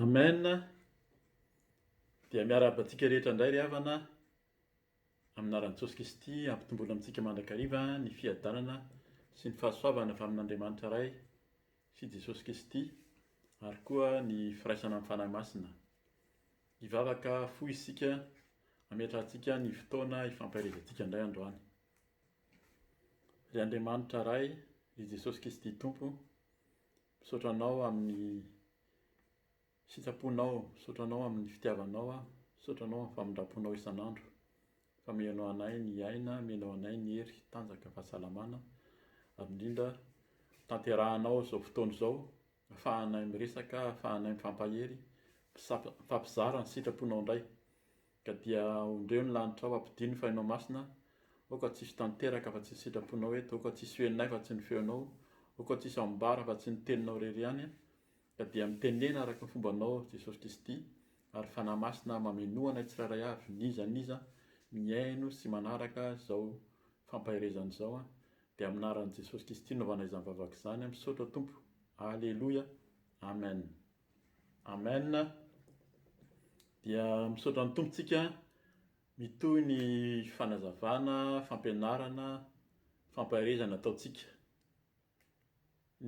Amen Dia miarahaba antsika rehetra indray ry havana amin'ny anaran'i Jesosy Kristy hampitomboina amintsika mandrakariva ny fiadanana sy ny fahasoavana avy amin'Andriamanitra Ray sy Jesosy Kristy ary koa ny firaisana amin'ny Fanahy Masina. Hivavaka fohy isika hametrahantsika ny fotoana hifampaherezantsika indray androany. Ry Andriamanitra Ray, ry Jesosy Kristy Tompo, Misaotra Anao amin'ny sitraponao, misaotra Anao amin'ny fitiavanao aho, misaotra Anao amin'ny famindram-ponao isan'andro fa omenao anay ny aina, omenao anay ny hery, tanjaka, fahasalamana ary indrindra tanterahanao izao fotoana izao afahanay miresaka, afahanay mifampahery, mifampizara ny sitraponao indray. Ka dia ondreo ny lanitrao, ampidino ny Fahinao Masina, aoka tsy hisy tanteraka afa-tsy ny sitraponao eto, aoka tsy hisy henonay afa-tsy ny feonao, aoka tsy hisy ambara afa-tsy ny teninao irery ihany, ka dia mitenena araka ny fombanao Jesosy Kristy, ary Fanahy Masina mamenoa anay tsirairay avy, n'iza n'iza mihaino sy manaraka izao fampaherezana izao, dia amin'ny anaran'i Jesosy Kristy no anaovanay izany vavaka izany, misaotra Tompo, Aleloia, Amen. Amen. Dia misaotra ny Tompo tsika mitohy ny fanazavana, fampianarana, fampaherezana ataontsika.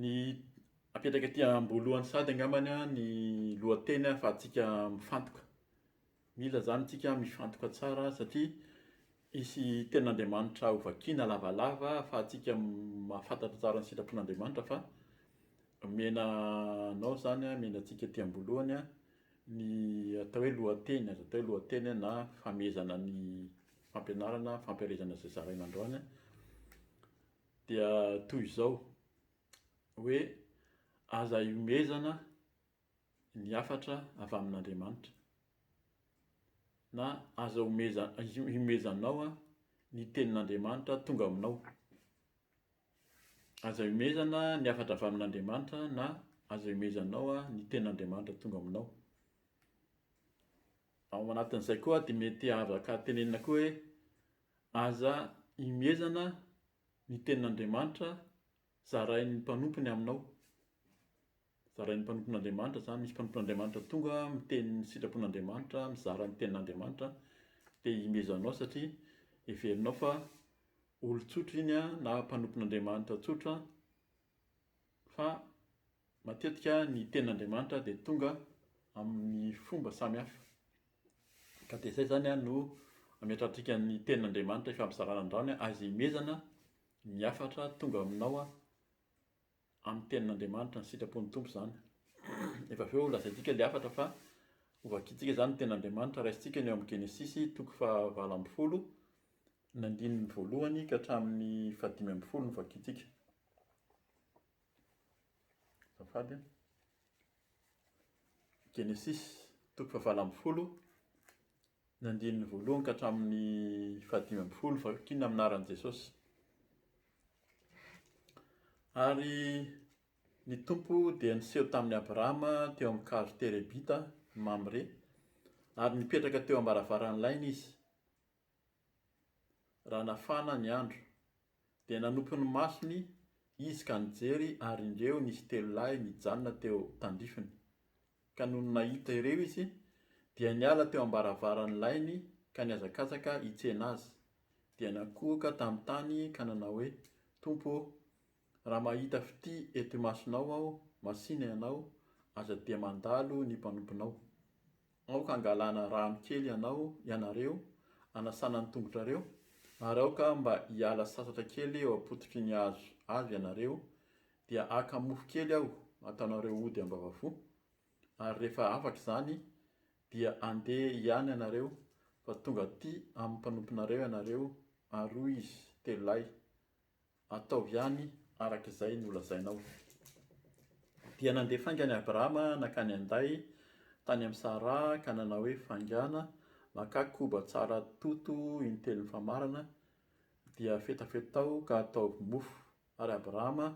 Ny apetraka aty am-boalohany sady angambany ny lohateny ahafahantsika mifantoka. Mila izany tsika mifantoka tsara satria hisy tenin'Andriamanitra ho vakiana lavalava ahafahantsika mahafantatra tsara ny sitrapon'Andriamanitra fa omena anao izany, omena antsika aty am-boalohany ny atao hoe lohateny, azo atao hoe lohateny na famehezana ny fampianarana, fampielezana izay zaraina androany dia toy izao hoe aza ihomezana ny hafatra avy amin'Andriamanitra na aza omeza ihomezanao ny tenin'Andriamanitra tonga aminao. Aza ihomezana ny hafatra avy amin'Andriamanitra na aza ihomezanao ny tenin'Andriamanitra tonga aminao. Ao anatin'izay koa dia mety afaka tenenina koa hoe aza ihomezana ny tenin'Andriamanitra zarain'ny mpanompony aminao. Zarain'ny mpanompon'Andriamanitra izany, misy mpanompon'Andriamanitra tonga miteny ny sitrapon'Andriamanitra, mizara ny tenin'Andriamanitra, dia imezanao satria heverinao fa olon-tsotra iny na mpanompon'Andriamanitra tsotra fa matetika ny tenin'Andriamanitra dia tonga amin'ny fomba samihafa. Ka dia izay izany no ametrahantsika ny tenin'Andriamanitra ifampizarana androany, aza imezana ny hafatra tonga aminao amin'ny tenin'Andriamanitra, ny sitrapon'ny Tompo izany. Efa avy eo lazaintsika ilay hafatra fa hovakintsika izany ny tenin'Andriamanitra, raisintsika ny eo amin'ny Genesisy toko faha 18, ny andininy voalohany ka hatramin'ny faha 15 no vakintsika. Azafady. Genesisy toko faha 18, ny andininy voalohany ka hatramin'ny faha 15, vakina amin'ny anaran'i Jesosy. Ary ny Tompo dia niseho tamin'i Abrahama teo amin'ny hazo terebinta Mamre, ary nipetraka teo am-baravaran'ny lainy izy, raha nafana ny andro. Dia nanopy ny masony izy ka nijery, ary indreo nisy telo lahy nijanona teo tandrifiny. Ka nony nahita ireo izy, dia niala teo am-baravaran'ny lainy ka nihazakazaka hitsena azy. Dia nankohoka tamin'ny tany ka nanao hoe, Tompo ô, raha mahita fitia eto imasonao aho, masìna Ianao, aza dia mandalo ny mpanomponao. Aoka hangalana rano kely ianao, ianareo, hanasana ny tongotrareo, ary aoka mba hiala sasatra kely eo am-pototry ny hazo avy ianareo, dia haka mofo kely aho hataonareo ody am-bavafo, ary rehefa afaka izany, dia handeha ihany ianareo, fa tonga aty amin'ny mpanomponareo ianareo, ary hoy izy telolahy, Ataovy ihany araka izay nolazainao. Dia nandeha faingana i Abrahama nankany an-day tany amin'i Saraha ka nanao hoe, Faingàna, makà koba tsara toto intelon'ny famarana, dia fetafetao ka ataovy mofo. Ary Abrahama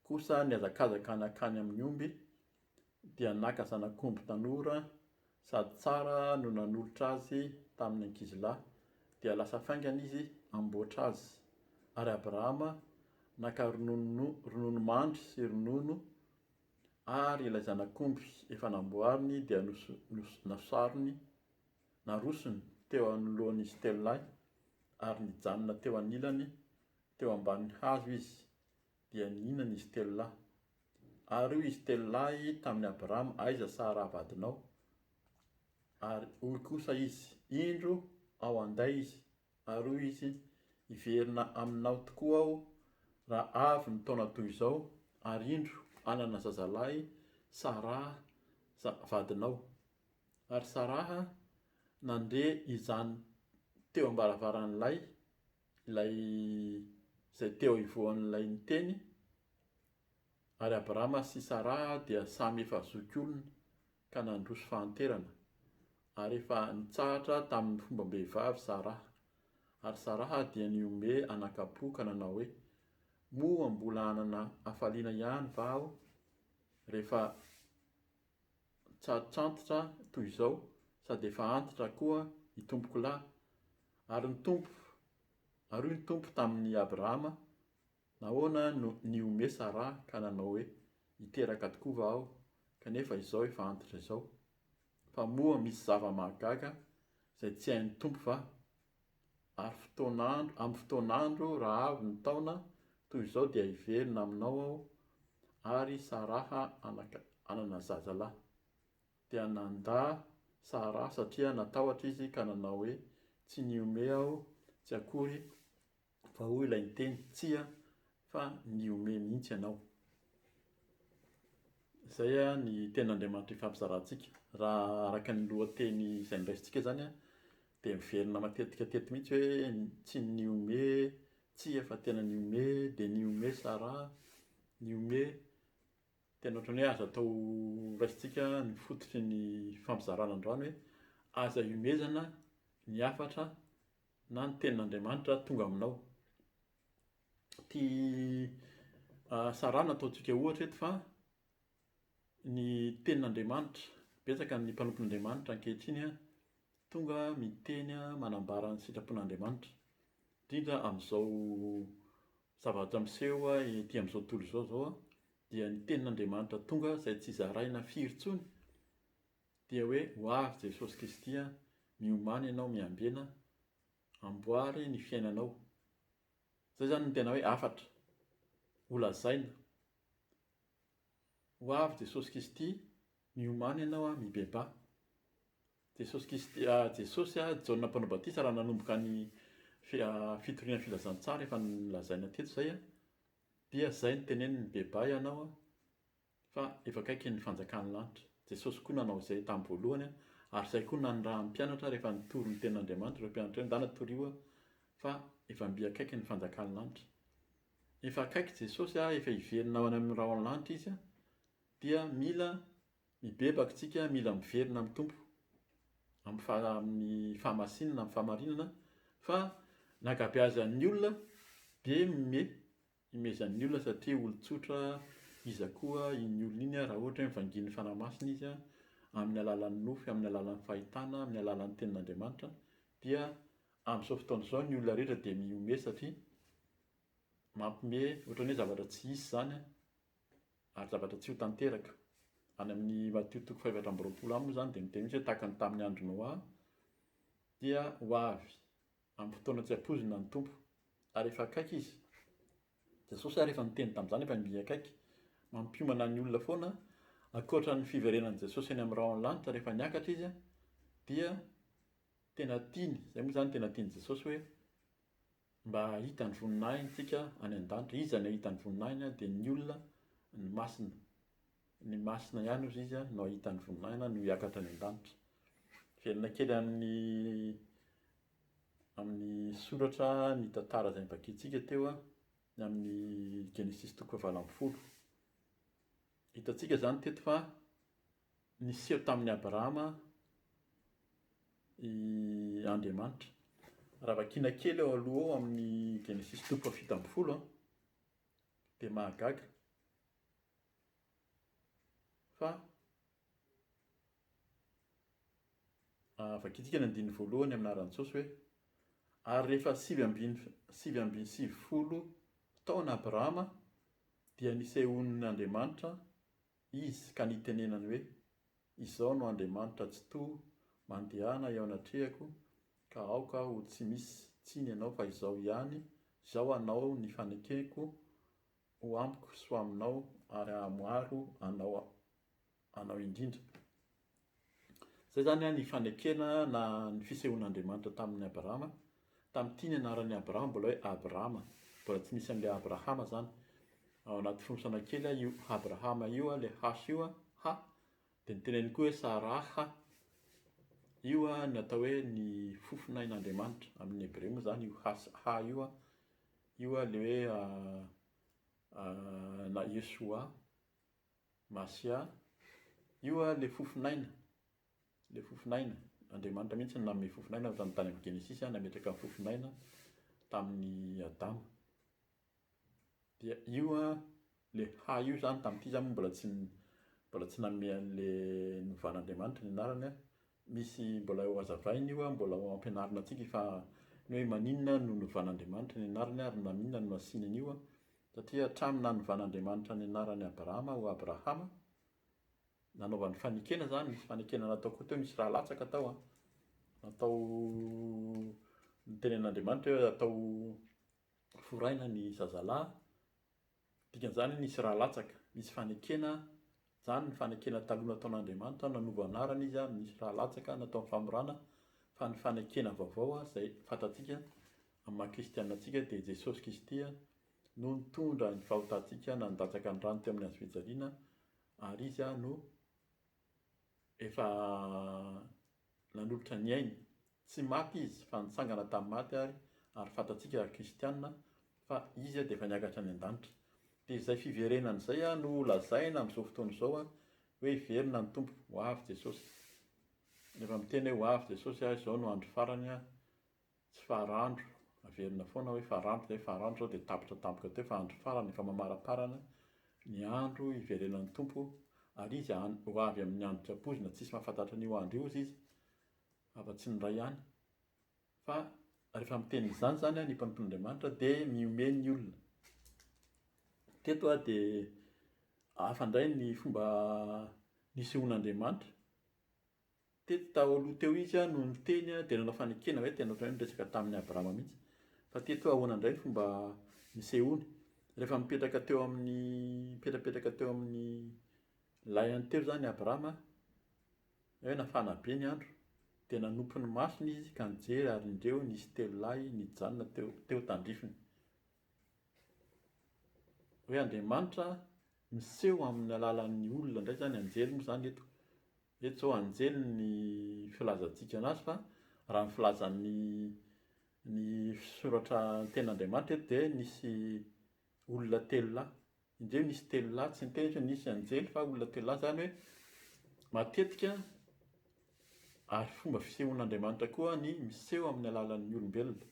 kosa nihazakazaka nankany amin'ny omby, dia naka zanak'omby tanora sady tsara no nanolotra azy tamin'ny ankizilahy, dia lasa faingana izy hamboatra azy. Ary Abrahama naka ronono rononomandry sy ronono. Ary ilay zanak'omby efa namboariny dia nasarony, narosony teo anoloan'izy telo lahy, ary nijanona teo anilany teo ambanin'ny hazo izy, dia nihinana izy telo lahy. Ary hoy izy telo lahy tamin'i Abrahama, Aiza Saraha vadinao? Ary hoy kosa izy, Indro ao an-day izy. Ary hoy izy, Hiverina aminao tokoa aho raha avy ny taona toy izao, ary indro, hanana zazalahy Saraha vadinao. Ary Saraha nandre izany teo am-baravaran'ilay, ilay izay teo ivohon'ilay niteny, ary Abrahama sy Saraha dia samy efa zokiolona ka nandroso fahanterana, ary efa nitsahatra tamin'ny fombam-behivavy Saraha. Ary Saraha dia nihomehy anakam-po ka nanao hoe, Moa mbola hanana hafaliana ihany va aho rehefa tsatrantitra toy izao, sady efa antitra koa itompokolahy? Ary ny Tompo, ary hoy ny Tompo tamin'i Abrahama, Nahoana no nihomehy Saraha ka nanao hoe, Hiteraka tokoa va aho, kanefa izao efa antitra izao? Fa moa misy zava-mahagaga izay tsy hain'ny Tompo va? Ary fotoan'andro, amin'ny fotoan'andro, raha avy ny taona toy izao dia hiverina aminao aho, ary Saraha anaka, hanana zazalahy. Dia nandà Saraha satria natahotra izy ka nanao hoe, Tsy nihomehy aho tsy akory, Fa hoy ilay niteny, Tsia, fa nihomehy mihitsy ianao. Izay ny tenin'Andriamanitra ifampizarantsika. Raha araka ny lohateny izay noraisintsika izany dia miverina matetika teto mihitsy hoe tsy nihomehy, tsia fa tena nihomehy, dia nihomehy Sarah, nihomehy. Tena ohatran'ny hoe aza atao raisintsika ny fototry ny fampizarana androany hoe aza ihomezana ny hafatra na ny tenin'Andriamanitra tonga aminao. Ity Sarah no ataontsika ohatra eto fa ny tenin'Andriamanitra, betsaka ny mpanompon'Andriamanitra ankehitriny tonga miteny manambara ny sitrapon'Andriamanitra, indrindra amin'izao zavatra miseho ety amin'izao tontolo izao izao dia ny tenin'Andriamanitra tonga izay tsy zaraina firy intsony dia hoe ho avy Jesosy Kristy an, miomàna ianao miambena, amboary ny fiainanao. Zay zany no tena hoe hafatra ho lazaina. Ho avy Jesosy Kristy, miomàna ianao an, mibebaha. Jesosy Kristy, Jesosy, Jaona Mpanao Batisa raha nanomboka ny fitoriana filazantsara efa nolazaina teto izay an, dia zay no teneniny mibebaha ianao an, fa efa akaiky ny fanjakan'ny lanitra. Jesosy koa nanao izay tamin'ny voalohany ary izay koa nanirahan'ny mpianatra rehefa nitory ny tenin'Andriamanitra ireo mpianatra ireo, ndana torio fa efa mby akaiky ny fanjakan'ny lanitra. Efa akaiky Jesosy, efa hiverina any amin'ny rahon'ny lanitra Izy dia mila mibebaka isika, mila miverina amin'ny Tompo amin'ny amin'ny fahamasinana, amin'ny fahamarinana fa ny ankabeazan'ny olona dia mimehy Imezan'ny olona satria olon-tsotra iza koa iny olona iny raha ohatra hoe mivangian'ny Fanahy Masina izy amin'ny alalan'ny nofy, amin'ny alalan'ny fahitana, amin'ny alalan'ny tenin'Andriamanitra dia amin'izao fotoana izao ny olona rehetra dia mihomehy satria mampimehy ohatran'ny hoe zavatra tsy hisy izany ary zavatra tsy ho tanteraka. Any amin'ny Matio toko fahefatra amby 24 any moa izany dia miteny mihitsy hoe tahaka ny tamin'ny andron'i Noa dia ho avy amin'ny fotoana tsy ampoizina ny Tompo ary efa akaiky Izy. Jesosy ary efa niteny tamin'izany, efa mby akaiky. Mampiomana ny olona foana, ankoatra ny fiverenan'i Jesosy any amin'ny rahon'ny lanitra rehefa niakatra Izy dia tena tiany, izay moa izany tena tian'i Jesosy hoe mba hahita ny voninahiny tsika any an-danitra. Iza no hahita ny voninahiny? Dia ny olona, ny masina. Ny masina ihany hozy izy no hahita ny voninahiny, no hiakatra any an-danitra. Velona kely amin'ny Amin'ny soratra ny tantara izay novakintsika teo, ny amin'ny Genesisy toko fahavalo ambin'ny folo. Hitantsika izany teto fa niseho tamin'i Abrahama i Andriamanitra. Raha vakiana kely ao aloha ao amin'ny Genesisy toko fahafito ambin'ny folo dia mahagaga fa Vakintsika ny andininy voalohany amin'ny anaran'i Jesosy hoe, Ary rehefa 99 taona Abrahama dia nisehoan'Andriamanitra Izy ka nitenenany hoe, Izao no Andriamanitra Tsitoha, mandehana eo anatrehako ka aoka ho tsy misy tsiny ianao fa izao ihany, izao hanao ny fanekeko ho amiko sy ho aminao ary hahamaro anao anao indrindra. Izay izany ny fanekena na ny fisehoan'Andriamanitra tamin'i Abrahama. Tamin'ity ny anaran'i Abrahama mbola hoe Abrama, mbola tsy misy an'ilay Abrahama izany. Ao anaty fonosana kely io Abrahama io, ilay H io, H, dia niteneniny koa hoe Saraha. Io ny atao hoe ny fofonain'Andriamanitra. Amin'ny hebreo moa izany io H H io, io ilay hoe na Yeshua. Masia, io a le fofon'aina, le fofon'aina, Andriamanitra mihitsy no nanome fofon'aina tany tany amin'ny Genesisy a, nametraka ny fofon'aina tamin'i Adama. Dia io a le ha io zany tamin'ity zany moa mbola tsy mbola tsy nanome an'le novan'Andriamanitra ny anarany a, misy mbola ho hazavaina io a, mbola ho ampianarina antsika fa ny hoe maninona no novan'Andriamanitra ny anarany ary maninona no nasiany an'io a. Satria hatramin'ny nanovan'Andriamanitra ny anaran'i Abrahama ho Abrahama, nanaovany fanekena izany, nisy fanekena natao koa teo, nisy raha latsaka tao an, natao nitenenan'Andriamanitra hoe atao foraina ny zazalahy, dikan'izany nisy raha latsaka, nisy fanekena, izany ny fanekena taloha nataon'Andriamanitra, nanova anarana izy, nisy raha latsaka natao ny famorana, fa ny fanekena vaovao izay fantatsika Amin'ny maha kristiana antsika dia Jesosy Kristy no nitondra ny fahotantsika nandatsaka ny rany teo amin'ny hazo fijaliana ary Izy no efa nanolotra ny ainy. Tsy maty Izy fa nitsangana tamin'ny maty ary ary fantatsika ry kristiana fa Izy dia efa niakatra any an-danitra. Dia izay fiverenana izay no lazaina amin'izao fotoana izao hoe hiverina ny Tompo, ho avy Jesosy. Rehefa miteny hoe ho avy Jesosy, izao no andro farany, Tsy farandro, averina foana hoe farandro zay, farandro zao dia tapitra tampoka teo fa andro farany efa mamaraparana ny andro hiverenan'ny Tompo ary izy ho avy amin'ny andro tsy ampoizina, tsisy mahafantatra an'io andro io ozy izy afa-tsy ny Ray ihany. Fa rehefa miteny izany zany ny mpanompon'Andriamanitra dia mihomehy ny olona. Teto aho dia hafa indray ny fomba nisehoan'Andriamanitra. Teto tao aloha teo izy no niteny dia nanao fanekena hoe tena ohatran'ny hoe niresaka tamin'i Abrahama mihitsy. Fa teto ahoana indray ny fomba nisehoany? Rehefa mipetraka teo amin'ny mipetrapetraka teo amin'ny lahiny teo izany Abrahama, hoe nafana be ny andro, dia nanopy ny masony izy ka nijery ary indreo nisy telo lahy nijanona teo teo tandrifiny. Hoe Andriamanitra miseho amin'ny alalan'ny olona indray izany, anjely moa izany eto. Eto izao anjely ny filazantsika anazy fa raha ny filazan'ny ny soratra ny tenin'Andriamanitra eto dia nisy olona telo lahy. Indreo nisy telo lahy, tsy niteny izy hoe nisy anjely fa olona telo lahy, izany hoe matetika ary fomba fisehoan'Andriamanitra koa ny miseho amin'ny alalan'ny olombelona.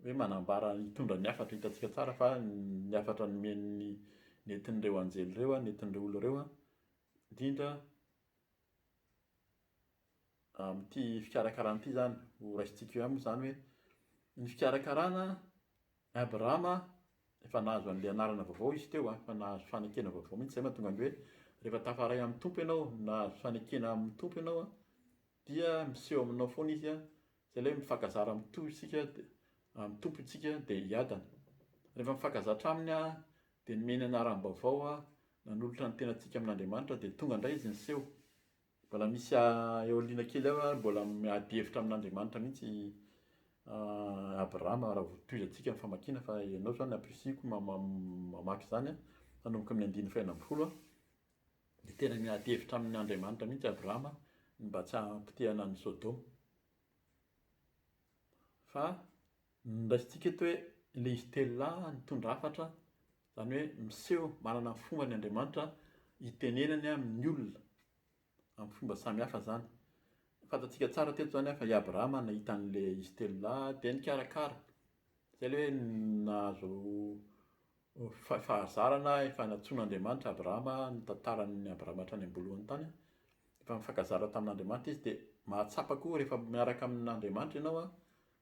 Hoe manambara hitondra ny hafatra, hitantsika tsara fa ny hafatra nomen'ny nentin'ireo anjely ireo, nentin'ireo olona ireo, indrindra amin'ity fikarakarana ity izany, ho raisintsika eo ihany moa izany hoe ny fikarakarana Abrahama efa nahazo an'ilay anarana vaovao izy teo, efa nahazo fanekena vaovao mihitsy, izay mahatonga ny hoe rehefa tafaray amin'ny Tompo ianao, nahazo fanekena amin'ny Tompo ianao, dia miseho aminao foana izy, izay ilay hoe mifankazara amin'ny Tompo isika, amin'ny Tompo isika dia hiadana. Rehefa mifankazatra aminy dia nomeny anaram-baovao nanolotra ny tenantsika amin'Andriamanitra dia tonga indray izy niseho. Mbola misy eo aoriana kely ao ary mbola miady hevitra amin'Andriamanitra mihitsy i Abrahama raha vao tohizantsika ny famakiana fa ianao izany ampirisihiko mamaky izany hanomboka amin'ny andininy faha-16 dia tena miady hevitra amin'Andriamanitra mihitsy Abrahama ny mba tsy hampotehana an'i Sodoma. Fa ny raisintsika eto hoe ilay izy telo lahy nitondra hafatra, izany hoe miseho manana ny fombany Andriamanitra hitenenany amin'ny olona amin'ny fomba samihafa izany. Fantatsika tsara teto izany fa i Abrahama nahita an'ilay izy telo lahy dia nikarakara. Izay ilay hoe nahazo fahazarana efa nantsoin'Andriamanitra Abrahama, ny tantaran'i Abrahama hatrany am-boalohany tany. Efa nifankazara tamin'Andriamanitra izy dia mahatsapa koa rehefa miaraka amin'Andriamanitra ianao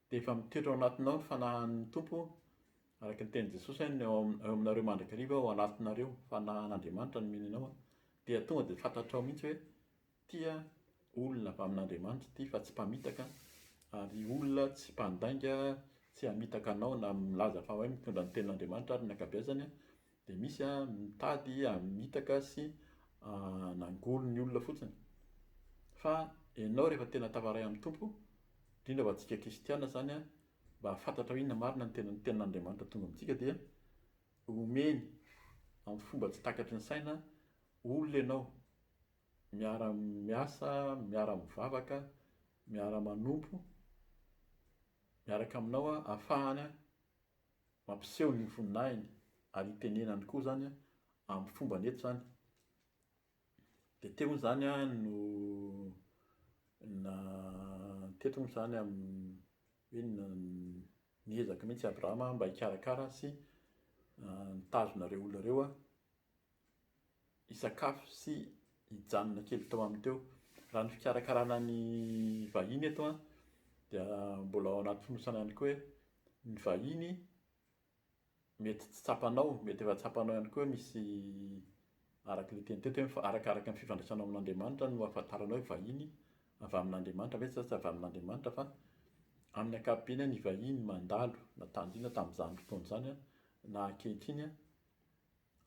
dia efa mitoetra ao anatinao ny fanahin'ny Tompo. Araka ny tenin'i Jesosy hoe eo aminareo mandrakariva ao anatinareo, fanahin'Andriamanitra nomeny anao, dia tonga dia fantatrao mihitsy hoe tia olona avy amin'Andriamanitra ity fa tsy mpamitaka ary olona tsy mpandainga tsy hamitaka anao na milaza fa hoe mitondra ny tenin'Andriamanitra ary ny ankabeazany dia misy mitady hamitaka sy hanangolo ny olona fotsiny. Fa ianao rehefa tena tafaray amin'ny Tompo, indrindra ho antsika kristiana izany, mba hahafantatra hoe inona marina ny tena tenin'Andriamanitra tonga amintsika dia omeny amin'ny fomba tsy takatry ny saina olona ianao miara-miasa, miara-mivavaka, miara-manompo miaraka aminao ahafahany mampiseho ny voninahiny ary hitenenany koa izany amin'ny fombany eto izany. Dia teo moa izany no na teto moa izany amin'ny hoe niezaka mihitsy Abrahama mba hikarakara sy nitazona ireo olona ireo hisakafo sy hijanona kely tao aminy teo. Raha ny fikarakarana ny vahiny eto dia mbola ao anaty fonosana ihany koa hoe ny vahiny mety tsy tsapanao, mety efa tsapanao ihany koa hoe misy araka ilay teny teto hoe arakaraka ny fifandraisanao amin'Andriamanitra no ahafantaranao hoe vahiny avy amin'Andriamanitra ve sa tsy avy amin'Andriamanitra fa amin'ny ankapobeny ny vahiny mandalo na tandrina tamin'izany fotoana izany na ankehitriny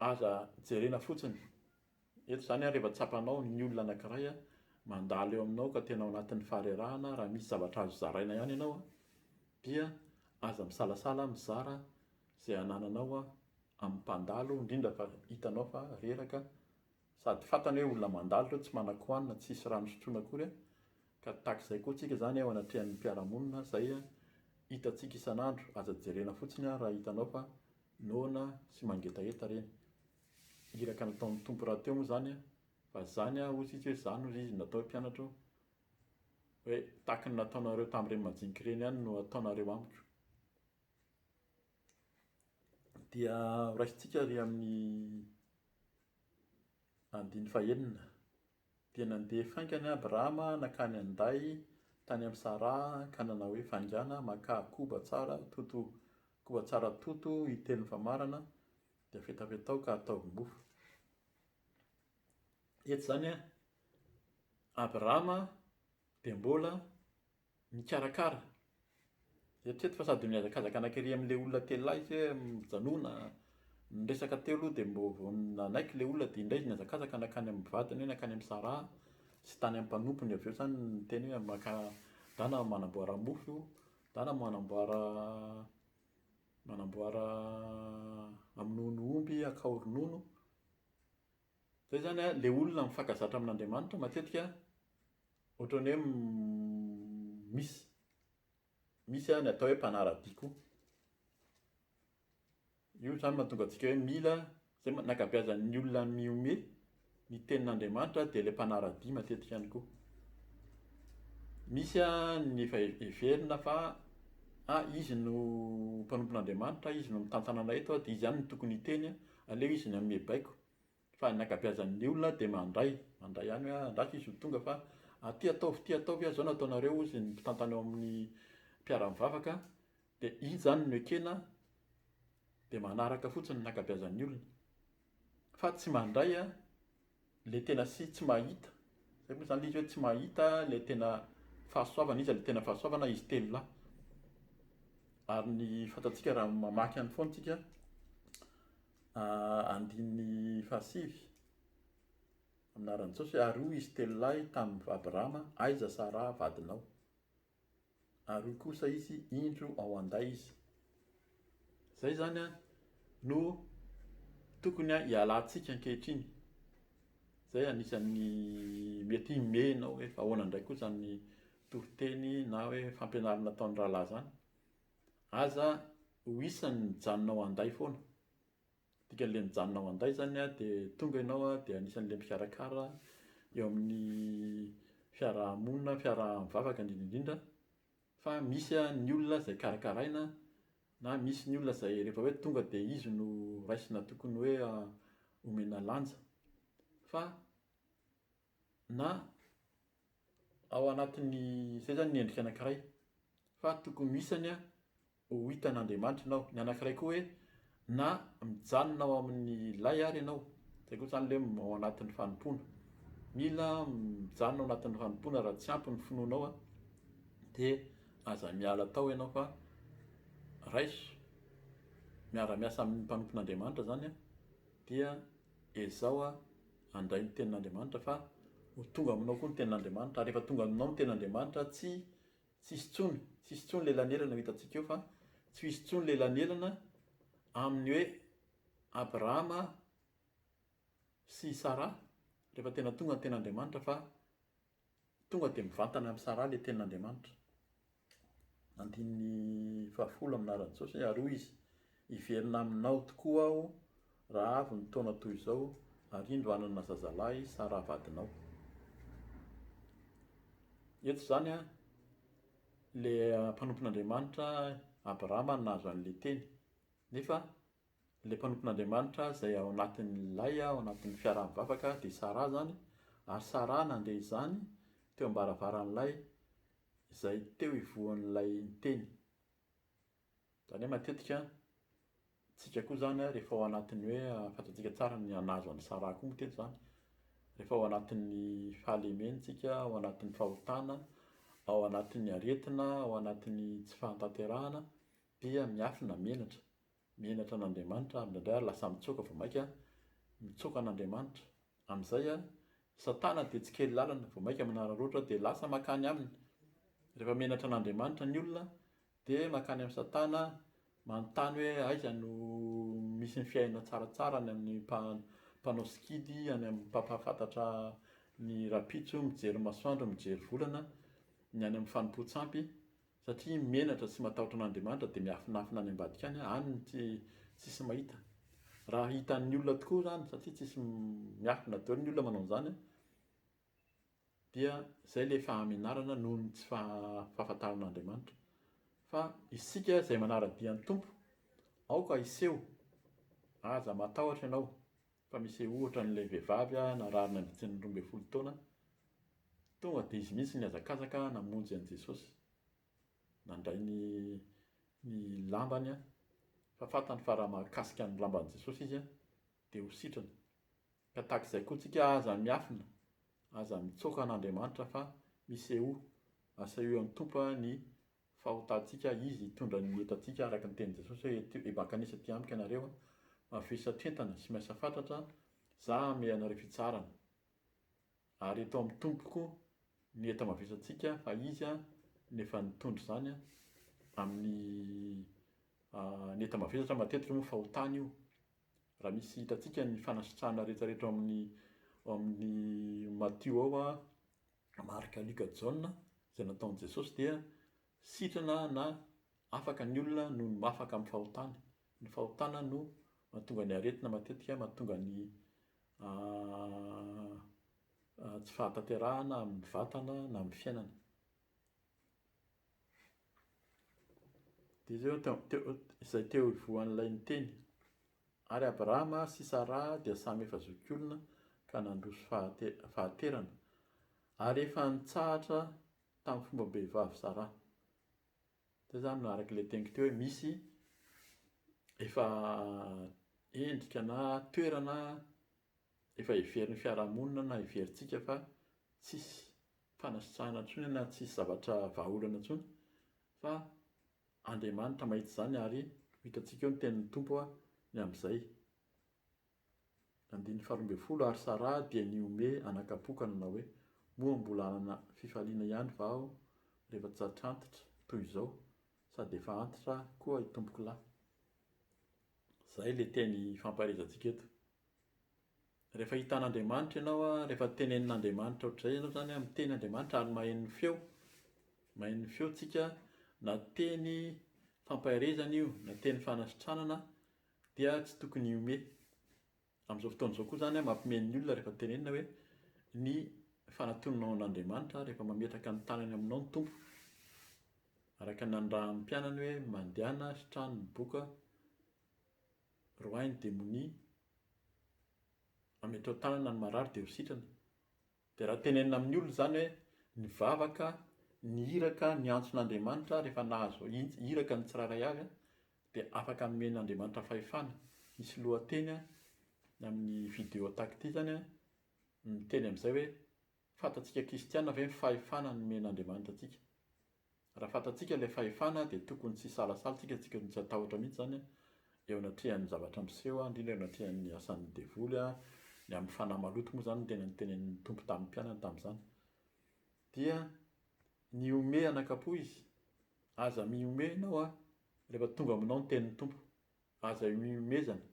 aza jerena fotsiny. Eto izany rehefa tsapanao ny olona anankiray mandalo eo aminao ka tena ao anatin'ny faharerahana, raha misy zavatra azo zaraina ihany ianao dia aza misalasala mizara izay anananao amin'ny mpandalo, indrindra fa hitanao fa reraka sady fantany hoe olona mandalo ireo tsy manan-kohanina, tsisy rano sotroina akory ka tahaka izay koa tsika izany eo anatrehan'ny mpiara-monina izay hitantsika isan'andro, aza jerena fotsiny raha hitanao fa noana sy mangetaheta ireny. Iraka nataon'ny Tompo rahateo moa izany fa izany hoy izy hoe izany hoy izy natao hoe mpianatro hoe tahaky ny nataonareo tamin'ireny majinika ireny ihany no ataonareo amiko. Dia horaisintsika ary amin'ny andininy fahenina. Dia nandeha faingana Abrahama nankany an-day tany amin'i Saraha ka nanao hoe, Faingàna, makà koba tsara toto, koba tsara toto hitelon'ny famarana, Dia fetafetao ka ataovy mofo. Eto izany an, Abrahama dia mbola nikarakara. Eritrereto fa sady nihazakazaka nankery amin'ilay olona telolahy izy hoe mijanona, niresaka teo aloha dia mbo vao nanaiky ilay olona dia indray izy nihazakazaka nankany amin'ny vadiny hoe nankany amin'i Saraha sy tany amin'ny mpanompony avy eo izany niteny hoe maka ndana manamboara mofo, ndana manamboara Manamboara amin'ny nono omby akao ronono. Zay zany a, le olona mifankazatra amin'Andriamanitra matetika ohatran'ny hoe misy misy ny atao hoe mpanara-dia koa. Io zany mahatonga antsika hoe mila, zay ny ankabeazan'ny olona mihomehy ny tenin'Andriamanitra dia ilay mpanara-dia matetika ihany koa. Misy ny efa heverina fa ah izy no mpanompon'Andriamanitra, izy no mitantana anay eto dia izy ihany no tokony hiteny, aleo izy no hanome baiko. Fa ny ankabeazan'ny olona dia mandray, mandray ihany hoe andraso izy ho tonga fa aty ataovy ity ataovy, izao no ataonareo hozy ny mpitantana eo amin'ny mpiara-mivavaka dia iny izany no ekena dia manaraka fotsiny ny ankabeazan'ny olona fa tsy mandray le tena sy tsy mahita, zay moa zany le izy hoe tsy mahita le tena fahasoavana, iza le tena fahasoavana, izy telo lahy. Ary ny fantatsika raha mamaky any foana tsika andininy fahasivy amin'ny anaran'i Jesosy hoe ary hoy izy telo lahy tamin'i Abrahama, aiza Saraha vadinao? Ary hoy kosa izy, Indro ao an-day izy. Izay izany no tokony hialantsika ankehitriny. Izay anisan'ny mety himehy ianao hoe fa ahoana indray koa izany toriteny na hoe fampianarana ataon'ny rahalahy izany. Aza ho isan'ny mijanona ao an-day foana. Dikan'ilay mijanona ao an-day izany dia tonga ianao dia anisan'ilay mpikarakara eo amin'ny fiaraha-monina, fiaraha-mivavaka indrindra indrindra fa misy ny olona izay karakaraina na misy ny olona izay rehefa hoe tonga dia izy no raisina tokony hoe omena lanja fa na ao anatin'ny, izay izany ny endrika anankiray fa tokony ho isany. ho hitan'Andriamanitra ianao. Ny anankiray koa hoe na mijanona ao amin'ny lay ary ianao, izay koa izany ilay ao anatin'ny fanompoana. Mila mijanona ao anatin'ny fanompoana raha tsy ampy ny finoanao dia aza miala tao ianao fa raiso, miara-miasa amin'ny mpanompon'Andriamanitra izany dia ezaho handray ny tenin'Andriamanitra fa ho tonga aminao koa ny tenin'Andriamanitra ary rehefa tonga aminao ny tenin'Andriamanitra tsy Tsisy intsony, tsisy intsony le elanelana ho hitantsika eo fa tsy ho hisy intsony le elanelana amin'ny hoe Abrahama sy Saraha rehefa tena tonga ny tenin'Andriamanitra fa tonga dia mivantana amin'i Saraha le tenin'Andriamanitra. Andininy fahafolo amin'ny anaran'i Jesosy hoe ary hoy izy, hiverina aminao tokoa aho raha avy ny taona toy izao ary indro hanana zazalahy Saraha vadinao. Eto izany an, ilay mpanompon'Andriamanitra Abrahama no nahazo an'ilay teny. Nefa ilay mpanompon'Andriamanitra izay ao anatin'ilay, ao anatin'ny fiaraha-mivavaka dia Saraha izany, ary Saraha nandre izany teo am-baravaran'ilay izay teo ivohon'ilay niteny. Izany hoe matetika tsika koa izany rehefa ao anatin'ny hoe fantatsika tsara ny nahazo an'i Sarah koa moa teto izany, rehefa ao anatin'ny fahalemena tsika, ao anatin'ny fahotana, ao anatin'ny aretina, ao anatin'ny tsy fahatanterahana dia miafina, menatra, menatra an'Andriamanitra ary indraindray ary lasa mitsoaka vao mainka mitsoaka an'Andriamanitra. Amin'izay Satana dia tsy kely lalana, vao mainka manararaotra dia lasa mankany aminy. Rehefa menatra an'Andriamanitra ny olona Dia mankany amin'i Satana manontany hoe aiza no misy ny fiainana tsaratsara any amin'ny mpanao sikidy, any amin'ny mpampahafantatra ny rahampitso, mijery masoandro, mijery volana, ny any amin'ny fanompoan-tsampy, satria menatra sy matahotra an'Andriamanitra dia miafinafina any ambadika any, any no tsy tsisy mahita. Raha hitan'ny olona tokoa izany, satria tsisy miafina daholo ny olona manao an'izany, dia izay ilay fahamenarana noho ny tsy fahafantarana an'Andriamanitra. Fa isika izay manara-dia ny Tompo, aoka hiseho, aza matahotra ianao, fa miseho ohatra an'ilay vehivavy narary nandritra ny 12 taona, tonga dia izy mihitsy nihazakazaka namonjy an'i Jesosy, nandray ny ny lambany, fa fantany fa raha mahakasika ny lamban'i Jesosy izy dia ho sitrana. Ka tahaka izay koa tsika aza miafina, aza mitsoaka an'Andriamanitra fa misehoa, asehoy amin'ny Tompo ny fahotantsika, Izy hitondra ny entantsika araka ny tenin'i Jesosy hoe ety mankanesa aty amiko ianareo, mavesatra entana sy miasa fatratra, za hanome anareo fitsaharana. Ary eto amin'ny Tompo koa ny enta-mavesatsika fa Izy no efa nitondra izany amin'ny ny enta-mavesatra matetika moa fahotana io. Raha misy hitantsika ny fanasitrahana rehetra rehetra ao amin'ny ao amin'ny Matio ao a, Marka, Lioka, Jaona izay nataon'i Jesosy dia sitrana na afaka ny olona noho ny afaka amin'ny fahotany. Ny fahotana no mahatonga ny aretina matetika, mahatonga ny tsy fahatanterahana amin'ny vatana na amin'ny fiainana. Dia izay teo, teo, izay teo ivohan'ilay niteny. Ary Abrahama sy Saraha dia samy efa zokiolona ka nandroso fahate, fahaterana. Ary efa nitsahatra tamin'ny fombam-behivavy Saraha. Izay izany no araka ilay teniko teo hoe misy efa endrika na toerana efa heverin'ny fiarahamonina na heverintsika fa tsisy fanasitrahana intsony na tsisy zavatra vahaolana intsony fa Andriamanitra mahita izany ary ho hitantsika eo ny tenin'ny Tompo ny amin'izay. Andininy faharoa ambin'ny folo Ary Saraha dia nihomehy anakam-po ka nanao hoe, Moa mbola hanana fifaliana ihany va aho rehefa tsatr'antitra toy izao, sady efa antitra koa itompokolahy? Izay ilay teny ifampaherezantsika eto. Rehefa hitan'Andriamanitra ianao, rehefa tenenin'Andriamanitra ohatr'izay ianao izany, miteny Andriamanitra ary maheno ny feo, maheno ny feo tsika, na teny fampaherezana io, na teny fanasitranana, dia tsy tokony hihomehy. Amin'izao fotoana izao koa izany mampimehy ny olona rehefa tenenina hoe ny fanatonanao an'Andriamanitra rehefa mametraka ny tanany aminao ny Tompo. Araka ny nanirahan'ny mpianany hoe mandehana sitrano ny boka, roahy ny demonia, ametrao tanana ny marary dia ho sitrana. Dia raha tenenina amin'ny olona izany hoe ny vavaka ny iraka niantson'Andriamanitra rehefa nahazo iraka ny tsirairay avy dia afaka nomen'Andriamanitra fahefana. Misy lohateny amin'ny vidéo tahaka ity izany miteny amin'izay hoe fantatsika kristiana ve ny fahefana nomen'Andriamanitra antsika? Raha fantatsika ilay fahefana dia tokony tsy hisalasala tsika, tsy tokony tsy hatahotra mihitsy izany eo anatrehan'ny zavatra miseho, indrindra eo anatrehan'ny asan'ny devoly, ny amin'ny fanahy maloto moa izany no tena notenenin'ny Tompo tamin'ny mpianany tamin'izany. Dia nihomehy anakam-po izy, aza mihomehy ianao rehefa tonga aminao ny tenin'ny Tompo, aza mihomezana,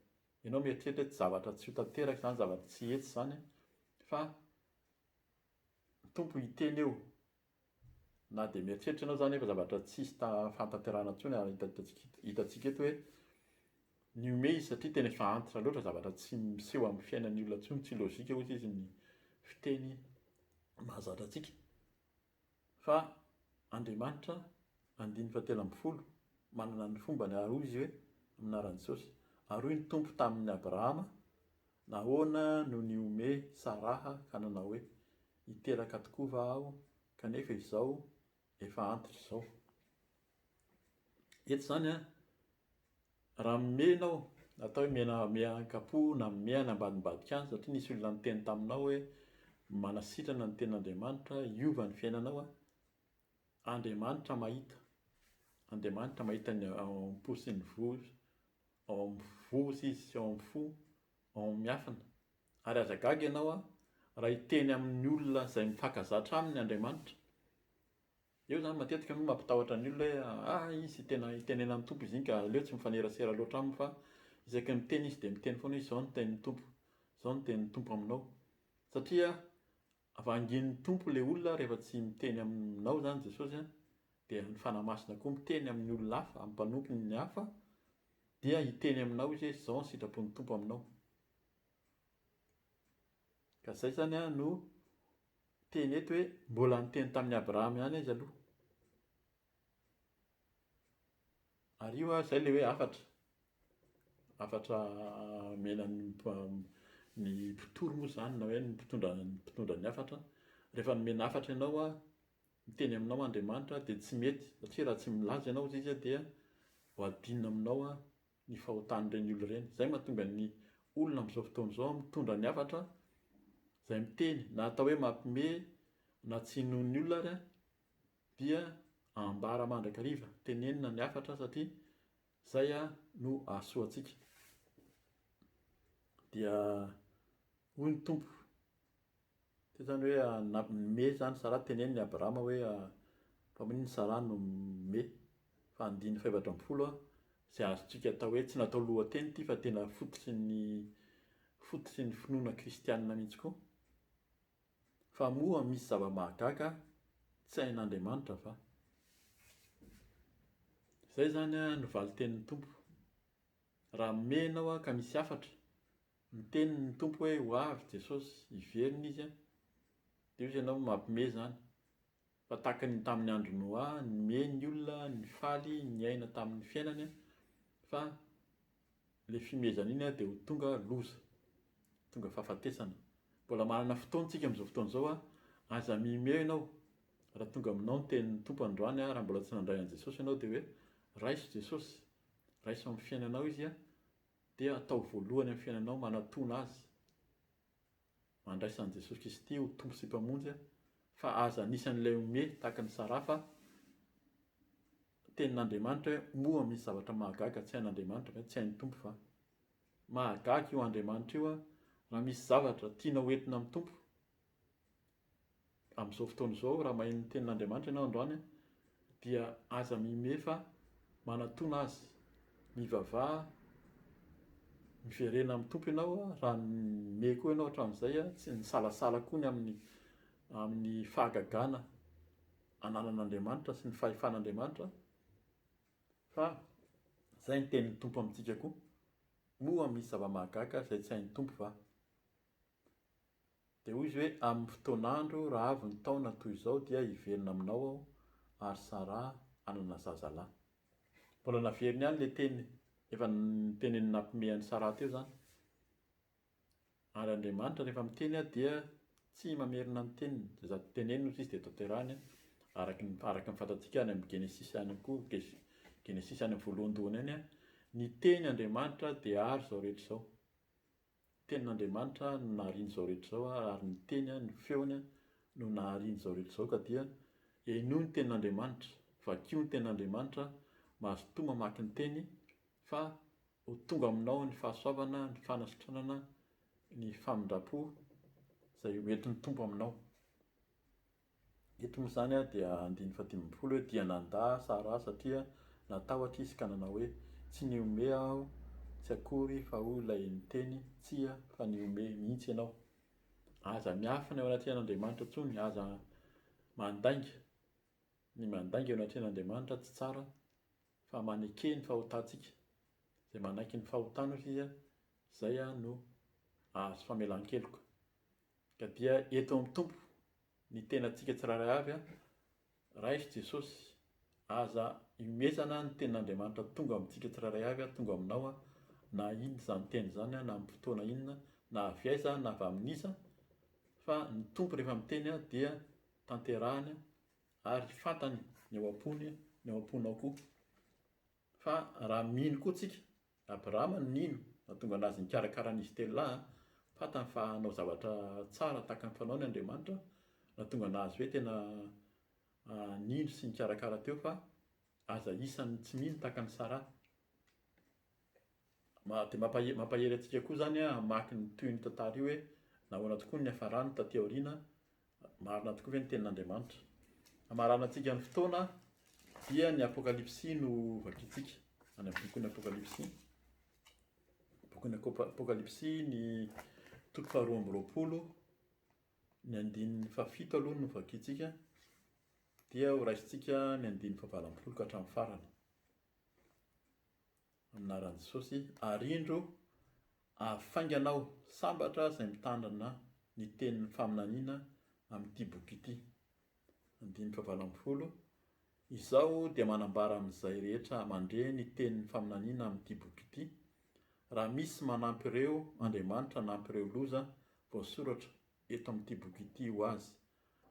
ianao mieritreritra hoe zavatra tsy ho tanteraka izany, zavatra tsy hety izany fa ny Tompo hiteny eo. Na dia mieritreritra ianao izany efa zavatra tsisy fahatanterahana intsony ary hitantsika eto hoe nihomehy izy satria tena efa antitra loatra, zavatra tsy miseho amin'ny fiainan'ny olona intsony, tsy logique hoy izy ny fiteny mahazatra antsika. Fa Andriamanitra, andininy fahatelo ambin'ny folo, manana ny fombany ary hoy izy hoe amin'ny anaran'i Jesosy, ary hoy ny Tompo tamin'i Abrahama, nahoana no nihomehy Saraha ka nanao hoe, Hiteraka tokoa va aho kanefa izao efa antitra izao? Eto izany an, raha mimehy ianao, atao hoe mena miankapo na mimehy any ambadimbadika any satria nisy olona niteny taminao hoe manasitrana ny tenin'Andriamanitra, hiova ny fiainanao an, Andriamanitra mahita, Andriamanitra mahita ny ao am-po sy ny voa, ao amin'ny voa izy sy ao amin'ny fo, ao amin'ny miafina. Ary aza gaga ianao raha hiteny amin'ny olona izay mifankazatra aminy Andriamanitra. Eo izany matetika no mampitahotra ny olona hoe ah izy tena itenenan'ny Tompo izy iny ka aleo tsy mifanerasera loatra aminy fa isaky ny miteny izy dia miteny foana hoe izao no tenin'ny Tompo, izao no tenin'ny Tompo aminao. Satria vangin'ny Tompo ilay olona rehefa tsy miteny aminao izany Jesosy dia ny Fanahy Masina koa miteny amin'ny olona hafa, amin'ny mpanompony hafa dia hiteny aminao izy hoe izao ny sitrapon'ny Tompo aminao. Ka izay izany no teny eto hoe mbola niteny tamin'i Abrahama ihany izy aloha. Ary io izay ilay hoe hafatra. Hafatra omena ny ny mpitory moa izany na hoe ny mpitondra ny mpitondra ny hafatra. Rehefa nomena hafatra ianao, miteny aminao Andriamanitra dia tsy mety satria raha tsy milaza ianao hozy izy dia ho adinina aminao ny fahotan'ireny olona ireny. Izay mahatonga ny olona amin'izao fotoana izao mitondra ny hafatra izay miteny na atao hoe mampime na tsy inoan'ny olona ary dia ambara mandrakariva, tenenina ny hafatra satria izay no hahasoa antsika. Dia hoy ny Tompo, Teo zany hoe nampime zany Sarah, teneniny Abrahama hoe fa maninona Sarah no mime? Fa andininy faha-14 izay azontsika atao hoe tsy natao lohateny ity fa tena fototry ny fototry ny finoana kristianina mihitsy koa. Fa moa misy zava-mahagaga tsy hain'Andriamanitra va? Izay zany no valin-tenin'ny Tompo. Raha mime ianao ka misy hafatra, Miteny ny Tompo hoe ho avy Jesosy, hiverina Izy an, dia hoy ianao mampime izany, fa tahaka ny tamin'ny andron'i Noa, nime ny olona, nifaly, niaina tamin'ny fiainany an, fa ilay fimezana iny an dia ho tonga loza, tonga fahafatesana. Mbola manana fotoana tsika amin'izao fotoana izao an, aza mime ianao, raha tonga aminao ny tenin'ny Tompo androany an, raha mbola tsy nandray an'i Jesosy ianao dia hoe raiso Jesosy, raiso amin'ny fiainanao Izy an, dia atao voalohany amin'ny fiainanao manatona Azy, mandraisa an'i Jesosy Kristy ho Tompo sy Mpamonjy fa aza anisan'ilay homehy tahaka ny Saraha fa tenin'Andriamanitra hoe moa misy zavatra mahagaga tsy hain'Andriamanitra ve? Tsy hain'ny Tompo va? Mahagaga io Andriamanitra io raha misy zavatra tianao hoentina amin'ny Tompo Amin'izao fotoana izao, raha maheno ny tenin'Andriamanitra ianao androany, dia aza mihomehy fa manatona Azy. Mivavaha, miverena amin'ny Tompo ianao, raha nihomehy koa ianao hatramin'izay, tsy nisalasala koa ny amin'ny amin'ny fahagagana ananan'Andriamanitra sy ny fahefan'Andriamanitra, fa izay ny tenin'ny Tompo amintsika koa. Moa misy zava-mahagaga izay tsy hain'ny Tompo va? Dia hoy izy hoe, Amin'ny fotoan'andro, raha avy ny taona toy izao, dia hiverina aminao aho, ary Saraha hanana zazalahy. Mbola naveriny ihany ilay teny efa noteneniny nampiomehy an'i Saraha teo izany. Ary Andriamanitra rehefa miteny dia tsy mamerina ny teniny. Izay teneniny hozy izy dia tanterahiny. Araka ny araka ny fantatsika any amin'ny Genesisy any koa, Genesisy any amin'ny voalohandohany any, ny teny Andriamanitra dia ary izao rehetra izao. Tenin'Andriamanitra no nahariany izao rehetra izao ary ny teny, ny feony no nahariany izao rehetra izao ka dia henoy ny tenin'Andriamanitra, vakio ny tenin'Andriamanitra, mazotoa mamaky ny teny fa ho tonga aminao ny fahasoavana, ny fanasitranana, ny famindram-po izay ho entin'ny Tompo aminao. Eto moa izany dia andininy fahadimy ambin'ny folo hoe dia nandà Saraha satria natahotra izy ka nanao hoe, Tsy nihomehy aho tsy akory fa hoy ilay niteny, Tsia, fa nihomehy mihitsy ianao. Aza miafina eo anatrehan'Andriamanitra intsony, aza mandainga. Ny mandainga eo anatrehan'Andriamanitra tsy tsara fa maneke ny fahotantsika. Izay manaiky ny fahotany hoy izy, izay no hahazo famelan-keloka. Ka dia eto amin'ny Tompo ny tenantsika tsirairay avy, raiso Jesosy, aza ihomezana ny tenin'Andriamanitra tonga amintsika tsirairay avy, tonga aminao, na inona izany teny izany, na amin'ny fotoana inona, na avy aiza na avy amin'iza, fa ny Tompo rehefa miteny dia tanterahiny ary fantany ny ao am-pony, ny ao am-ponao koa. Fa raha mino koa tsika, Abrahama no nino, nahatonga anazy nikarakara an'izy telo lahy, fantany fa hanao zavatra tsara tahaka ny fanaony Andriamanitra, nahatonga anazy hoe tena nino sy nikarakara teo fa aza isan'ny tsy mino tahaka an'i Saraha. Dia mampahery antsika koa izany hamaky ny tohin'ny tantara io hoe nahoana tokoa no niafarany taty aoriana Marina tokoa ve ny tenin'Andriamanitra? Hamaranantsika ny fotoana dia ny Apokalypsy no vakintsika any amin'ny bokin'ny Apokalypsy. Bokin'ny Apokalypsy ny toko faharoa amby roapolo, ny andininy fahafito aloha no vakintsika, dia ho raisintsika ny andininy fahavalo ambin'ny folo ka hatramin'ny farany. Amin'ny anaran'i Jesosy, ary indro, avy faingana aho, sambatra izay mitandrina ny tenin'ny faminaniana amin'ity boky ity. Andininy fahavalo ambin'ny folo, Izaho dia manambara amin'izay rehetra mandre ny tenin'ny faminaniana amin'ity boky ity, raha misy manampy ireo, Andriamanitra hanampy ireo loza voasoratra eto amin'ity boky ity ho azy,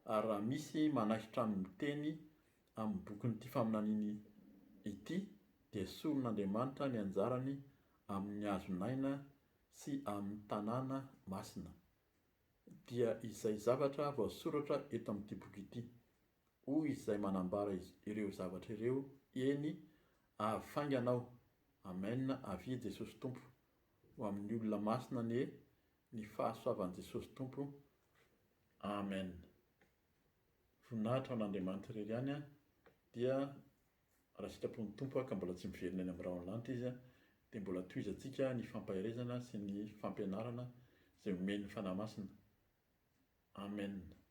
ary raha misy manaisotra amin'ny teny amin'ny bokin'ity faminaniana ity dia esorin'Andriamanitra ny anjarany amin'ny hazon'aina sy amin'ny tanàna masina, dia izay zavatra voasoratra eto amin'ity boky ity. Hoy izay manambara ireo zavatra ireo, Eny, avy faingana aho. Amen, avia Jesosy Tompo. Ho amin'ny olona masina anie ny fahasoavan'i Jesosy Tompo. Amen. Voninahitra ho an'Andriamanitra irery ihany dia raha sitrapon'ny Tompo ka mbola tsy miverina any amin'ny rahona lanitra izy dia mbola tohizantsika ny fampaherezana sy ny fampianarana izay omen'ny Fanahy Masina. Amen.